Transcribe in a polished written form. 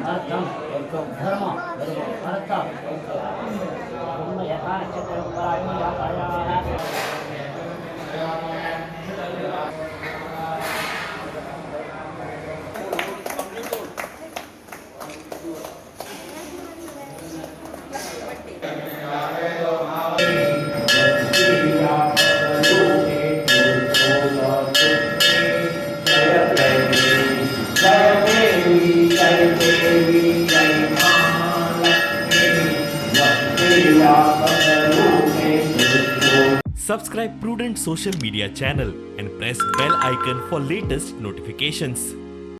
अर्थम धर्म अर्थ ब्रह्म यथा च परम्परायाः। Subscribe Prudent Social Media channel and press bell icon for latest notifications.